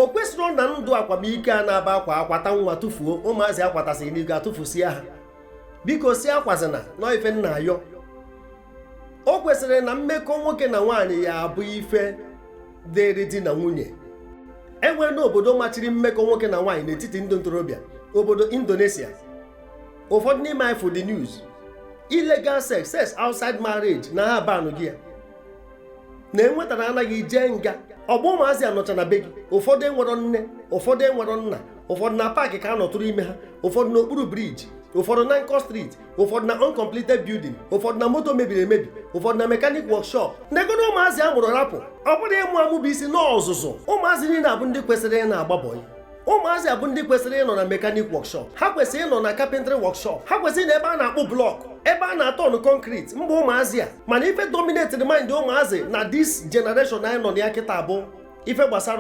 O kwesịrị na ndụ akwamiko a na-aba akwa akwata nwa tụfuo, ụmụazị akwatasịrị n'ike atụfusie ha. Biko, si akwazina nọ ife nna ayọ. O kwesịrị na mmekọ nwoke na nwaanyị ya abụ ife dịrị di na nwunye. Enwere n'obodo machiri mmekọ nwoke na nwaanyị n'etiti ndị ntorobịa, obodo Indonesia. Ụfọdụ n'ime anyị for the news, illegal sex, sex outside marriage, na ha banụ gị ya na enwetara anaghị jee nga. Ọgbọ ụmụazị anọcha na be gị. Ụfọdụ enwero nne, ụfọdụ enwero nna, ụfọdụ na park ka a nọtụrụ ime ha, ụfọdụ n'okpuru bridge, ụfọdụ na nkọ street, ụfọdụ na uncompleted building, ụfọdụ na moto mebiri emebi, ụfọdụ na mechanic workshop. Negodo ụmụazị a mụrụ rapụ. Ọ bụrụ ịmụ amụ bụ isi n'ọzụzụ ụmụazị niile abụ ndị kwesịrị ị na-agba bọyị. Ụmụazị abụ ndị kwesịrị ịnọ na mechanic workshop, ha kwesịrị ịnọ na carpentry workshop, ha kwesịrị na ebe a na-akpụ block, ebe a na-atọnụ concrete mba ụmụazị a. Mana ife dominate the mind ụmụazị na this generation anyị nọ na ya kịta bụ ife gbasara